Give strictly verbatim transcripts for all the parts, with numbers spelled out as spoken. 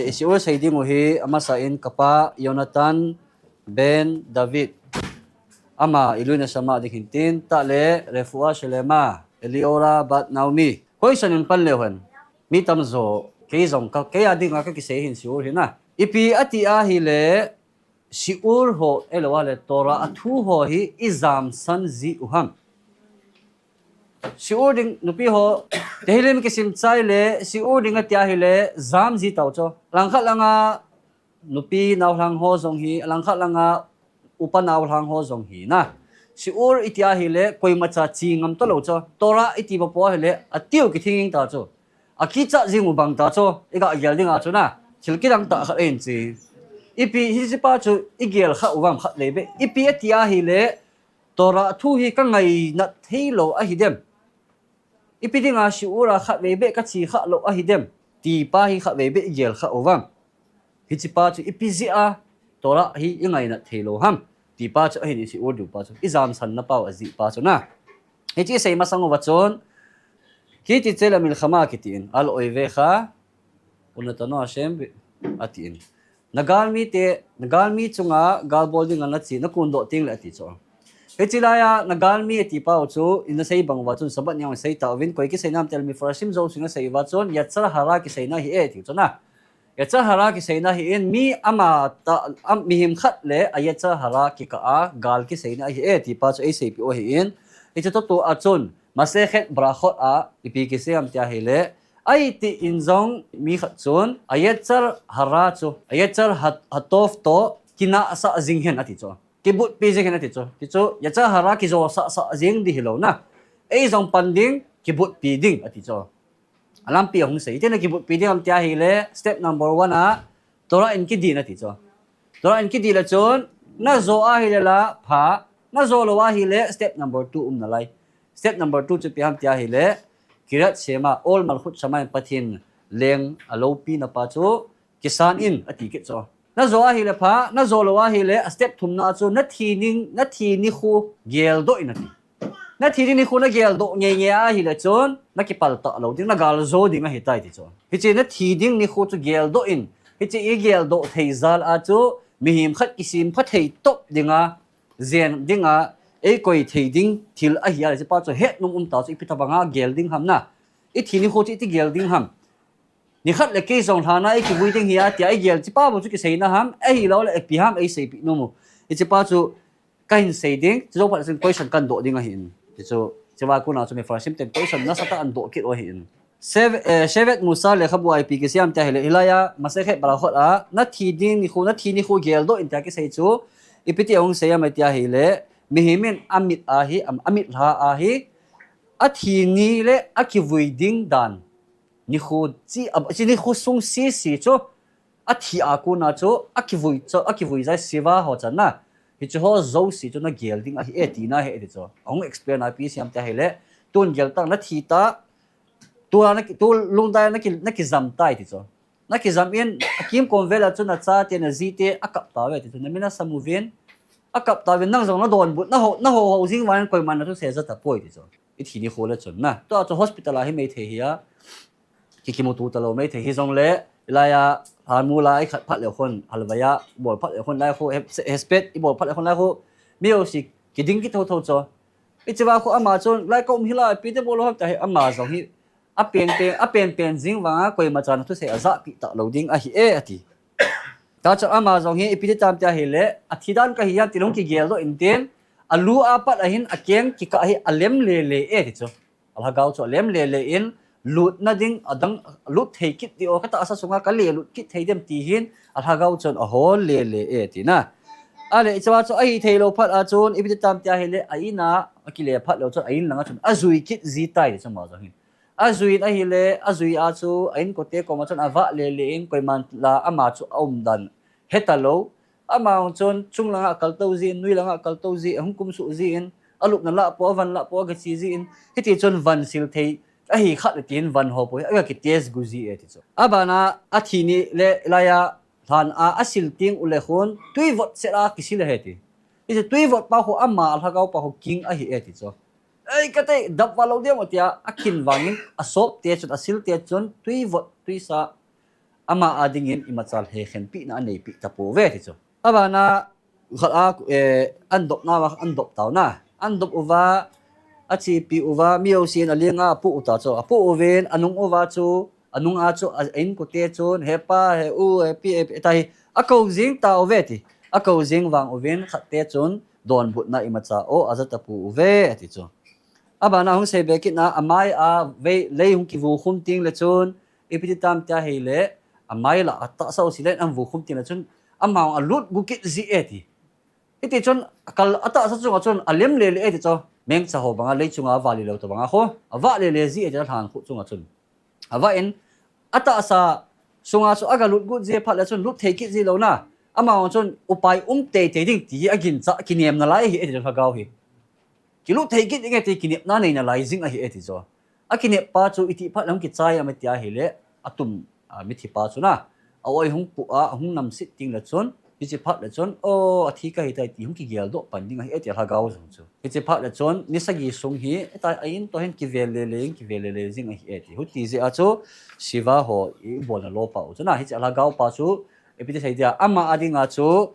Shiur sei ding u hi amasa in kapa Jonathan ben David, ama ilui nasa ma ding hin tin, tah le refuah shelema Eliora bat Naomi. Question in pan leu hen, mi tamjo, kei jong ka, kei a dinga ka kisei hin shiur hi na. Ipi ati ahile, shiur ho, ahilou le Torah a thu ho hi i jamsan ji u ham? Shiur ding, nupi ho, Tehillim kisim chai le, shiur ding ati ahile, jam ji tau cho. Langkhat langa nupi naolhang ho jong hi, langkhat langa upa naolhang ho jong hi na. Shiur iti ahile, koimacha chi ngam talou cho. Torah iti bou po ahile, atiu kithing ta cho. Akicha jing u bang ta cho, i ga gel ding a chu na. Thil kidang tah khat ahin chi. Ipi hiche pa chu i gel kha u vam khat vei beh. Ipi ati ahile, Torah thu hi ka ngainat thei lou ahi dem? Ipi dinga shiur a khat vei beh ka chi kha lou ahi dem? Ti pa hi khat vei beh i gel kha u vam. Hiche pa chu ipi jeh a Torah hi i ngainat thei lou ham? Ti pa chu ahin i shiur diu pa chu. I jamsan na pau ajeh pa chu na. Hiche i sei masang uva chun, Ki tetzeh lemilchama kiti in, al oivech, unatan Hashem, ati in. Na galmi te, na galmi chunga gal bol dinga na chi, na kundoh teng le ati cho. Hiche laiya, na galmi ati pau chu, i na sei bang uva chun, Sabbath ni a sei tauvin, koi kisei nam tel Mefarshim jousen asei uva chun, Yetzer Hara kiseina hi e ati cho na. Yetzer Hara kiseina hi in, mi ama ta, am, mihem khat le a Yetzer Hara kikah a gal kiseina hi e ti pa chu ei seipeh u hi in. Hiche toh tua chun, Masechet Berachot a, ipi kisei am ti ahile, ahi ti in jong mi khat chun, a Yetzer Hara chu, a Yetzer Ha-, Hatov toh, kinahsah jing hen ati cho. Kibutpi jing hen ati cho. Ti chu, Yetzer Hara kijosah sah jing di hilou na. Ei jong pan ding, kibutpi ding ati cho. A lampi ahung sei. Iti na kibutpi ding am ti ahile, step number one a, Torah in kidih na ti cho. Torah in kidih le chun, na jo ahile la, pha, na jo lou ahile, step number two um nalai. Step number two chu ipi ham ti ahile, Kiryat Shema, Ol Malchut Shamayim Pathen leng a loupina pa chu, kisan in, ati kit cho. Na jo ahile pha, na jo lou ahile, a step thumna chu, na thi ning, na thi nikho geldoh in ati. Na thi ding nikho na geldoh ngei ngei ahile chun, na kipal talou ding, na gal jo ding ahitai ti cho. Hiche na thi ding nikho chu geldoh in, hiche i geldoh thei jal a chu, mihem khat kisempha thei top dinga, jen dinga, ei koi thei ding thil ahi a, hiche pa chu hetnom um ta chu, ipi tabanga gel ding ham na. I thi nikho chu iti gel ding ham. Nikhat le kei jong lhana ei kivui ding hi a tia ei gel, hiche pa bou chu kiseina ham, ahilou le ipi ham ei seipeh nom u. Hiche pa chu kahin sei ding, chujou phat chun question kahin doh ding ahi in. Hichu, hiche va kona chu Mefarshim ten question nasatah a ahin doh kit u ahi in. Shev-, eh, Shevet Musar lekhabu a ipi kisei am ti ahile, hilaiya, Masechet Berachot a, na thi ding nikho, na thi nikho geldoh in tia kisei chu, ipi ti ahung sei am ti ahile, mihem in amit ahi, am-, amit lha ahi, a thi ni le a kivui ding dan. Nikho chi, a, chi nikho sung sese chu, a thi a kona chu, a kivui chu, a kivui jai shiva ho chan na. Hichu ho jouse chu na gel ding ahi e tina ahi e ti chu. Ahung explain a ipi sei am ti ahile, tun gel tang na thi ta, tu a na ki, tu lungdai na ki, na kijam tai ti chu. Na kijam in, a kimkom vel a chu na chate na jite a kap tauve ti chu. Na min a sam uvin, a kap tauvin nang jong na donbut, na ho, na ho ho jing vangin koiman na thusei ja tapoi ti chu. I thi nikho le chun na. Tua chu hospital a hi mei thei hi a. Ki kimuto talou mei thei hi jongle, hilaiya, Hamul a i khat phat leu khun, Halvaya, i bol phat leu khun lai khu, Hes-, Hesped, i bol phat leu khun lai khu, mi jouse, kiding kit thotho cho. Hiche va khu ama chun, lai ka um hi la, ipi ti bol u ham ti ahi, ama jong hi, a pen pen, a pen pen jing vanga, koima chan thusei a japeh talou ding ahi e, ati. Tua chu ama jong hi ipi ti tam ti ahile, a thi dan kahi ham ti lung kigeldoh in tin, a lu a pat ahin a keng kikah hi a lem le le e ti chu. A lhagao chu a lem le le in, lutna ding, a dang, lut thei kit ti o, ka tahsa sunga ka le lut kit thei dem ti hin, a lhagao chun a hol le le e ti na. Ahile, hiche va chu ahi thei lou phat a chun, ipi ti tam ti ahile, a in a, a kile phat leu chun, a in langa chun, a jui kit ji tai ti chu ama jong hin. A jui in ahile, a jui a chu, a inkote koma chun a vah le le in, koiman la ama chu a umdan he talou. Ama jong chun, chung langa kal tou jin, nui langa kal tou jin, a hung kumsuh jin, a lupna lah po, a van lah po, a gache jin, hiti chun van sil thei, ahi khat le tin van ho po, a ga ki test gu ji e ti chu. A bana, a thi ni le, laiya, lhan a, a sil teng u le khun, tui vot set a kisil ahi ti. Hiche tui vot pa khu ama a lhagao pa khu king ahi e ti chu. Ei, ka tei, dap va lou diam u tia, a khin vangin, a sop te chun, a sil te chun, tui vot, tui sa, ama adingin imacha lhekhenpina aneipeh tapouve ti chu. Abana khat a, eh, andopna va, andop tauna. Andop uva, achepi uva, mi jousen alenga apoh uta chu. Apoh uvin, anung uva chu, anunga chu, a, a inkote chun, hepa, he u, hepi, hepi, tahi, akou jing tauve ti. Akou jing vang uvin, khatte chun, donbutna imacha o, aja tapouve, ati chu. Abana hung seibe kitna, amai a, vei, lei hung kivukhum tengle chun, ipi ti tam tia hile, amai la, atahsa u silen, avukhum tengle chun, ama hung alut gu kit ji e ti. Hiti chun, akal atahsa chunga chun, alem lele e ti chu. Mengcha ho banga lei chunga avah lelou tobanga kho. Avah lele ji e ti chu lhan khu chunga chun. Avah in, atahsa sunga chu agalut gu ji phat le chun, lut thei kit ji louna. Ama chun, upai um teitei ding ti hi agincha, kinem nalai ahi e ti chu lhagao hi. Kilut thei kit ding e ti kinepna nei nalai jing ahi e ti chu. Akinep pa chu iti phat le hung kichai am tia hile, atum, a, mithi pa chu na. A oi hung pu a, hung namset tengle chun, hiche phat le chun, o, athi kahitai ti hung kigeldoh pan ding ahi e ti lhagao jong chu. Hiche phat le chun, ni sagi sung hi, eta a in toh hin kivel lele, kivel lele jing ahi e ti. Huti jeh a chu, Shiva ho ibolna lou pa u chu na, hiche lhagao pa chu, ipi ti sei dia, ama adinga chu,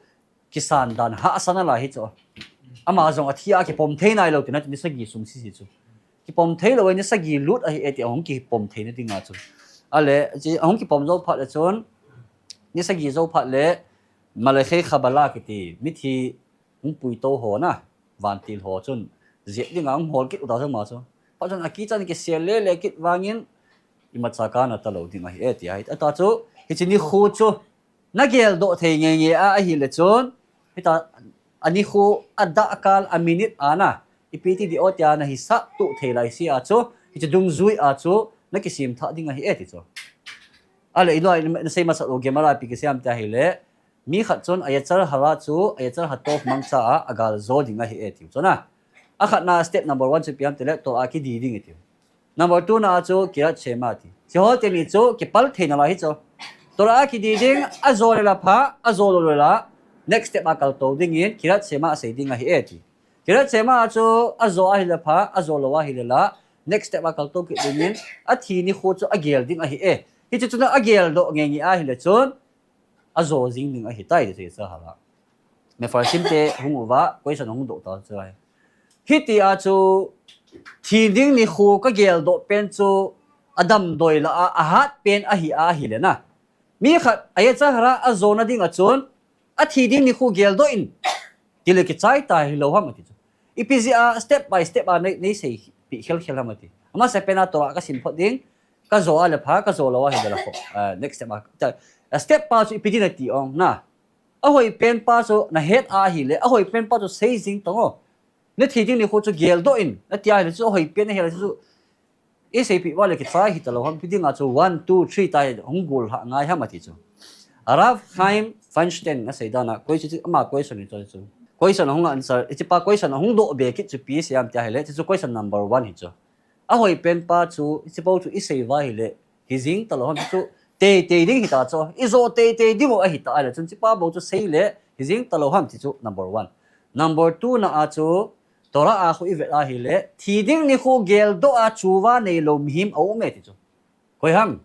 kisan dan hahsa nalai hi chu. Ama jong athi a kipom thei nailou tina chu ni sagi sung sisi chu. Kipom thei lou e ni sagi lut ahi e ti ahung kipom theina dinga chu. Ale, chi ahung kipom jou phat le chun, ni sagi jou phat le, Malachei Kabbalah kiti, mithi hung puitou ho na, vantil ho chun, jep dinga hung hol kit uta chu ama chu. Phat chun akichan kisel lele kit vangin, imacha kana talou ding ahi e ti ahi. Ata chu, hiche nikho chu, nageldoh thei ngeingei a, ahile chun, hita, anikho, adah kal, aminit a na, ipi ti di o tia nahisah tuh thei laise a chu, hiche dungjui a chu, nakisemthah ding ahi e ti chu. Ale, iloi, nasei masat u Gemara ipi kisei am tia hile, mi khat chun a Yetzer Hara chu, a Yetzer HaTov mangcha a, agaljo ding ahi e tiu chu na. Akhatna step number one chu ipi ham tile, Torah kidi ding e tiu. Number two na chu Kirat Shema ti. Hiche ho teni chu kipal thei nalai hi chu. Torah kidi ding, ajo le la pha, ajo lou le la. Next step a kaltou dingin, Kirat Shema asei ding ahi e ti. Kirat Shema chu ajo ahile pha, ajo lou ahile la. Next step a kaltou kit dingin, athi nikho chu agel ding ahi e. Hiche chu na ageldoh ngeingei ahile chun, ajo jing ding ahitai ti chu Yetzer Hara. Mefarshim te hung uva, question hung doh ta chu ahi. Hiti a chu, thi ding nikho kageldoh pen chu, adamdoi la a, ahat pen ahi a, ahile na. Mi khat, a Yetzer Hara ajona dinga chun, athi ding nikho geldoh in, tile kichai ta hilou ham ati chu. Ipi jeh a, step by step a, nei, nei seipeh khel khel ham ati. Amasapen a Torah kasim phot ding, kajo a le pha, kajo lou ahile la kho. Ah, next step a, ta, step pa chu ipi ding nati ong na. Ahoi pen pa chu nahet ahile, ahoi pen pa chu sei jing tong o. Nathi ding nikho chu geldoh in, nati ahile chu ahoi pen ahile chu, iseipeh uva le kichai hita lou ham, ipi dinga chu one, two, three ta hi hung gollhah ngai ham ati chu. Rav Chaim Feinstein asei dan a, question chu, ama question hi chu chu. Question ahung answer, hiche pa question ahung doh be kit chu ipi asei am tia hile, hiche chu question number one hi chu. Ahoi pen pa chu, hiche bou chu isei uva hile, hijing talou ham chu, teitei ding hita chu, ijo teitei ding u ahita ahile chun, hiche pa bou chu sei le, hijing talou ham ti chu number one. Number two na a chu, Torah a khu ivet ahile, thi ding nikho geldoh a tshuva neilou mihem aum e ti chu. Koi ham?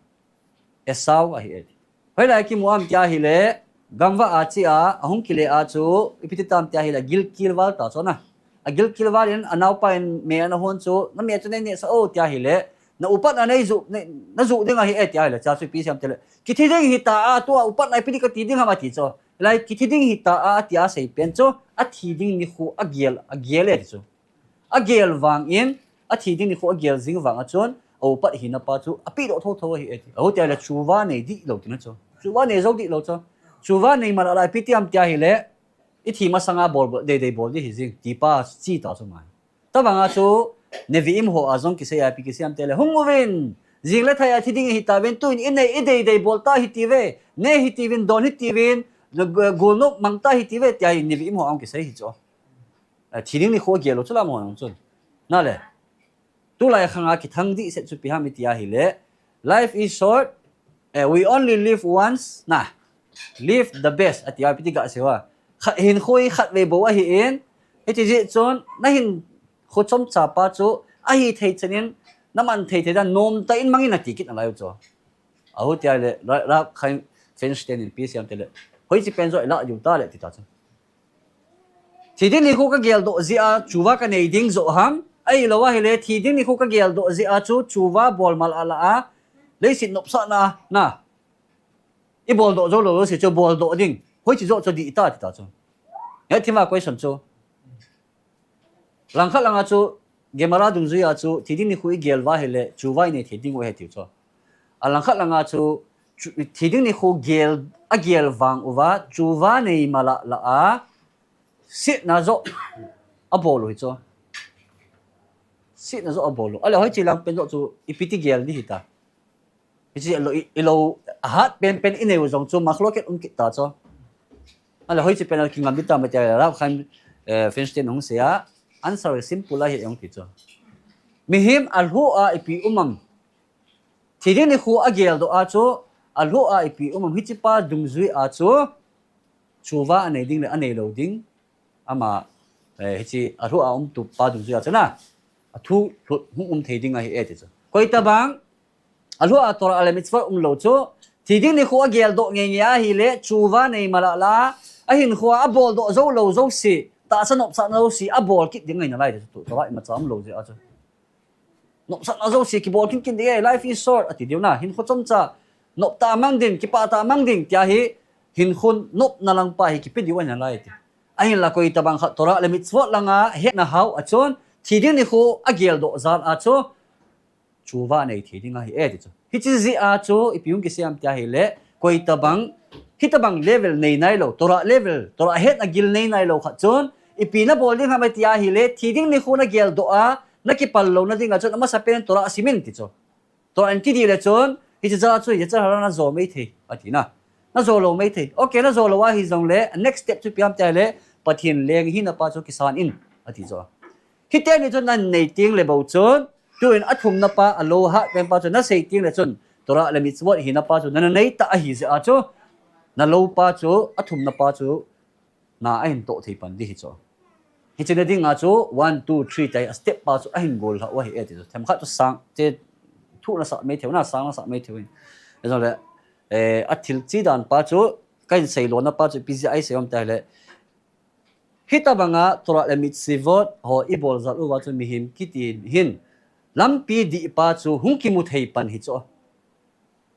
Esau ahi e ti. Hoilai kimu am tia hile, gamvah a che a, ahung kile a chu, ipi ti tam tia hile, gilkel val ta chu na. Agilkel val in, anaopa in me ana hon chu, na me chu nei nehsah o tia hile, na upatna nei ju, nei, na ju ding ahi e tia hile, cha chu ipi asei am tile. Kithi ding hita a, tua upatna ipi ti kati ding ham ati chu. Lai kithi ding hita a, tia asei pen chu, athi ding nikho agel, agel e ti chu. Agel vangin, athi ding nikho agel jing vang a chun, aupat hina pa chu, apehdoh thotho ahi e ti. Aho tia le tshuva nei dih lou tina chu. Tshuva nei jou dih lou chu. Tshuva nei man a la ipi ti am tia hile, ithi masanga bol, bol, deidei bol ding hijing, ti pa chi ta chu mai. Tabang a chu, Nevi'im ho a jong kisei a ipi kisei am tile, hung uvin, jing le thai a thi ding hitauvin, tuin inei, ideidei bol ta hitiuve, ne hitiuvin, don hitiuvin, golnop mang ta hitiuve, tia hi Nevi'im ho a jong kisei hi chu. Eh, thi ding nikho agel lou chu lam ho nang chun. Na le. Tulai khang a kithang dih set chu ipi ham iti ahile. Life is short. Eh, we only live once. Na. Live the best. Ati a ipi ti gasei uva. Khat hinkho hi khatvei bou ahin. Hiti jeh chun, na hinkho chomcha pa chu, ahithei chan in, na man thei thei dan, nomtah in mangin ati kit nalai u chu. Ahu tia le, Ra-, Rav Chaim Feinstein in ipi asei em tile, hoiche pen joh ilah diu ta le ti ta chu. Thi ding nikho kagel doh jeh a chuva kanei ding joh ham, ahilou ahile thi ding nikho kagel doh jeh a chu chuva bol malah lah a, leiset nopsahna, na. Ibol doh jou lou jouse chu bol doh ding. Hoiche joh chu dih ta ti ta chu. He thima question chu. Langkhat langa chu, Gemara dungjui a chu, thi ding nikho igel uva ahile, chuva inei thei diu ahi tiu chu. A langkhat langa chu, chu, thi ding nikho gel, agel vang uva, chuva nei malah lah a, setna joh abol u hi chu. Setna joh abol u. Ahile hoiche lang pen joh chu, ipi ti gel ding hita. Hiche ilou, ilou, ahat penpen inei u jong chu, machloket um kit ta chu. Ahile hoiche pen a kingam ding tam tia, Rav Chaim, eh, Feinstein hung sei a, answer simple ahi jong ti chu. Mihem alhu a ipi um am. Thi ding nikho agel doh a chu, alhu a ipi um am hiche pa dungjui a chu, chuva anei ding le anei lou ding. Ama, eh, hiche alhu a um tu pa dungjui a chu na. Athu lhut hung um thei ding ahi e ti chu. Koi tabang, alhu a Torah le mitzvot um lou chu, thi ding nikho agel doh ngeingei ahile, chuva nei malah lah a, ahinkho a abol doh jou lou jouse, tahsa nopsahna jouse, abol kit ding ahi nalai ti chu, Torah imacha um lou jeh a chu. Nopsahna jouse kibol kit kit ding e, life is short, ati diu na. Hinkho chomcha, nop tah mang ding, kipah tah mang ding, tia hi, hinkho nopna lang pa hi kipe diu ahi nalai ti. Ahinla koi tabang khat Torah le mitzvot langa hetna hao a chun, thi ding nikho agel doh jal a chu, chuva nei thei ding ahi e ti chu. Hiche jeh a chu, ipi hung kisei em tia ahile, koi tabang, hitabang level nei nai lou, Torah level, Torah hetna gil nei nai lou khat chun, ipi nabol ding ham tia ahile, thi ding nikho nagel doh a, nakipal louna ding a chun, amasa pen Torah sim in ti chu. Torah in kidih le chun, hiche jeh a chu, yetzer hara najo mei thei, ati na. Najo lou mei thei. Okay, najo lou ahi jongle, next step chu ipi ham tia ahile, Pathen leng hina pa chu kisan in, ati chu. Hiteni chu nanei teng le bou chun, tuin athumna pa, alou hat pen pa chu nasei teng le chun, Torah le mitzvot hina pa chu nanei ta ahi jeh a chu, nalou pa chu, athumna pa chu, na ahin toh thei pan ding hi chu. Hiche na dinga chu, one, two, three, tia hi a step pa chu ahin gol lhah u ahi e ti chu. Themkhat chu sang, che, thu nasah mei thei u na, sang nasah mei thei u hin. Hijongle, eh, athil chi dan pa chu, kahin sei lona pa chu, ipi jeh a isei em tia ahile, hitabanga Torah le mitzvot ho ibol jal uva chu mihem kiti hin lampi dih pa chu hung kimu thei pan hi chu.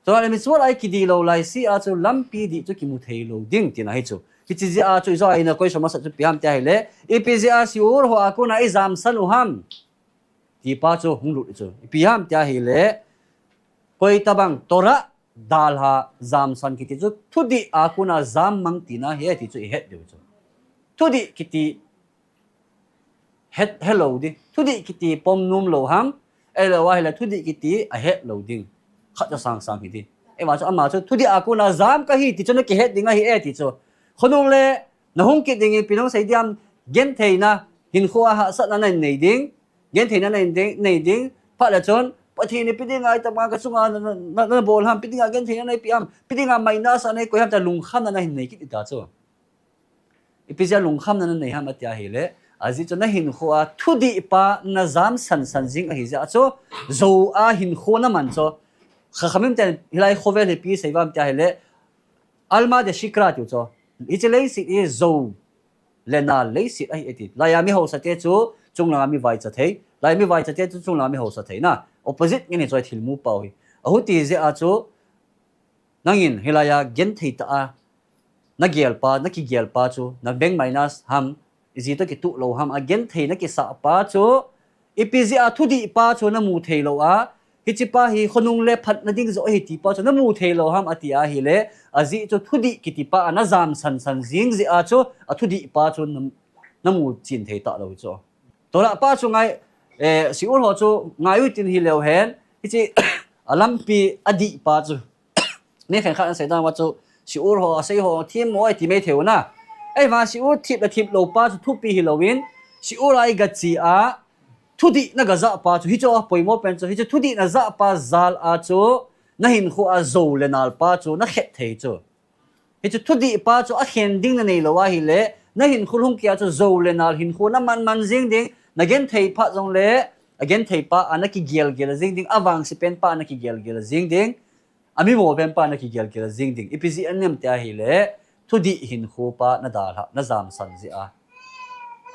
Torah le mitzvot a ikidih lou laise a chu lampi dih chu kimu thei lou ding tina hi chu. Hiche jeh a chu ijou a ina question masa chu ipi ham tia ahile, ipi jeh a shiur ho a kona ijamsan u ham, ti pa chu hung lut chu. Ipi ham tia ahile, koi tabang Torah dalha jamsan kiti chu, thudih a kona jam mang tina ahi e ti chu ihet diu chu. Thudih kiti het, helou ding. Thudih kiti pom nom lou ham, ahilou ahile thudih kiti ahet lou ding. Khat chu sang sang hi ding. Ahivang chu ama chu thudih a kona jam kahi ti chu nakihet ding ahi e ti chu. Khonung le nahung kit ding in ipi nahung sei diam, gentheina, hinkho a hahsatna nahin nei ding. Gentheina nahin ding, nei ding. Phat le chun, Pathen in ipi dinga itama kachunga na, na, na, nabol ham, ipi dinga gentheina neipeh ham, ipi dinga minus a neikoi ham tia lungkhamna nahin nei kit ding ta chu. Ipi jeh a lungkhamna nanei ham tia ahile, ajeh chu nahinkho a thudih pa najam san san jing ahi jeh a chu, jou a hinkho naman chu. Chachamim ten hilai khovel hi ipi asei uvam tia ahile, Alma deshikra tiu chu. Hiche leiset hi jou le nal leiset ahi e ti. Laiya mi haosa te chu chunglanga mi vaicha thei. Laiya mi vaicha te chu chunglanga mi haosa thei na. Opposite ngen hi chu thilmu pau hi. Ahuti jeh a chu nangin hilaiya genthei tah a nagel pa, nakigel pa chu, na bank minus ham, iji toh kituh lou ham, a genthei nakisah pa chu, ipi jeh a thudih pa chu namu thei lou a, hiche pa hi khonung le phatna ding joh ahi ti pa chu namu thei lou ham ati ahile, ajeh chu thudih kiti pa a najam san san jing jeh a chu, athudih pa chu na, namu chin thei talou hi chu. Torah pa chu ngai, eh, shiur ho chu ngai u tin hileu hen, hiche alampi adih pa chu. Mi khenkhat in asei dan uva chu, shiur ho, asei ho, themmo ahi ti mai thei u na. Ahivang shiur thip le thip lou pa chu thupi hilouvin, shiur a igache a, thudih nagajah pa chu, hichu apoimo pen chu, hichu thudih najah pa jal a chu, nahinkho a jou le nal pa chu, nakhet thei chu. Hichu thudih pa chu, akhen ding nanei lou ahile, nahinkho lhung kei a chu, jou le nal hinkho naman man jing ding, nagenthei phat jongle, agenthei pa a nakigel gel jing ding, avangse pen pa a nakigel gel jing ding. Ami mo pen pa na kigel kila zing ding. Ipi zi an nem te ahile, thudih hinkho pa na dalha, na zamsan zi a.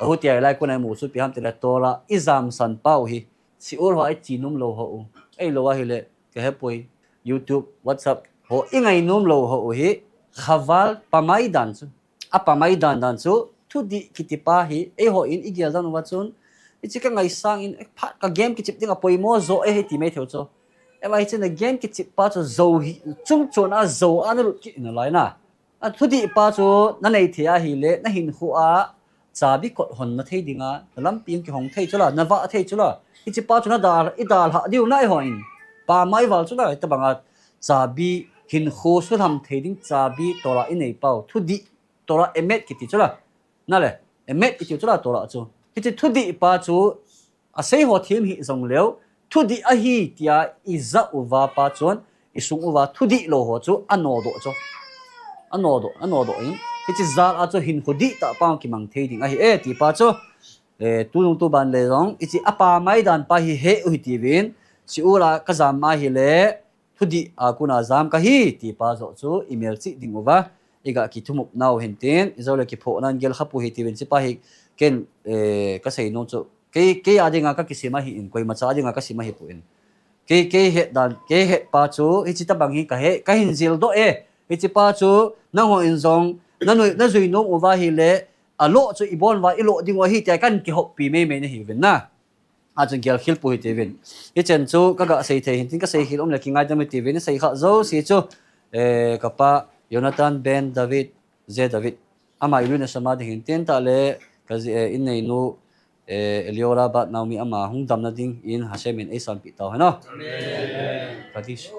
Ahu tia lai kuna mu su pi ham te le Torah i zamsan pau hi. Siul ho ai chi num lo ho u. Ei lo ahile, ka hepoi. YouTube, WhatsApp, ho i ngai num lo ho u hi. Khaval pa mai dan su. A pa mai dan dan chu, thudih kiti pa hi, eiho in i gel dan uva chun, i chi ka ngaisang in, eh, phat ka game kichip ding a poimo zo e hei ti mai theu chu. E vai chun a game kichip pa chu zo hi, chung chun a zo a na lut kit na lai na. A thudih pa chu na nei thei ahile, na hinkho a, chabi kot hon na thei ding a, na lampi in kihong thei chu la, na vah thei chu la. Hichi pa chu na dal, i dalha diu na eiho in. Pa mai val chu la, i tabang a, chabi hinkho sulam thei ding, chabi Torah i nei pau, thudih Torah emet kiti chu la. Na le, emet kiti chu la Torah chu. Hichi thudih pa chu, a sei ho thim hi zong leu, thudih ahi tia i za uva pa chun, i sung uva thudih lo ho chu, a no do chu. A no do, a no do in. Hichi zal a chu hinkho dih ta pa kimang thei ding ahi e ti pa chu. Eh, tu nung tu ban le zong, hichi a pa mai dan pa hi he u hi ti vin, siul a ka zam ma hi le, thudih a kuna zam ka hi, ti pa zo chu, i mel chi ding uva, i ga ki thumup nau hin tin, i zo le ki pho nan gel khapu hi ti vin, chi pa hi, ken, eh, ka sei nung chu, kei, kei a ding a ka kisim ahi in, koi ma cha a ding a ka sim ahi pu in. Kei, kei het dan, kei het pa chu, hichi tabang hi ka he, ka hin zil do e, hichi pa chu, nang ho in zong, na nui, na zui nung uva hi le, a lo chu i bon va, i lo ding uva hi, tia kan ki hop pi mei mei na hi vin na. A chun gel khil pu hi ti vin. I chen chu ka ga sei thei hin tin ka sei khil um le ki ngai dam hi ti vin, sei kha zo si chu, eh, ka pa Jonathan ben David, ze David. Ama i lui na sama ding hin tin ta le ka zi, eh, in nei nu, eh, Eliora bat Naomi ama hung dam na ding in Hashem in ei san pi tau hano. Amen. Kadish.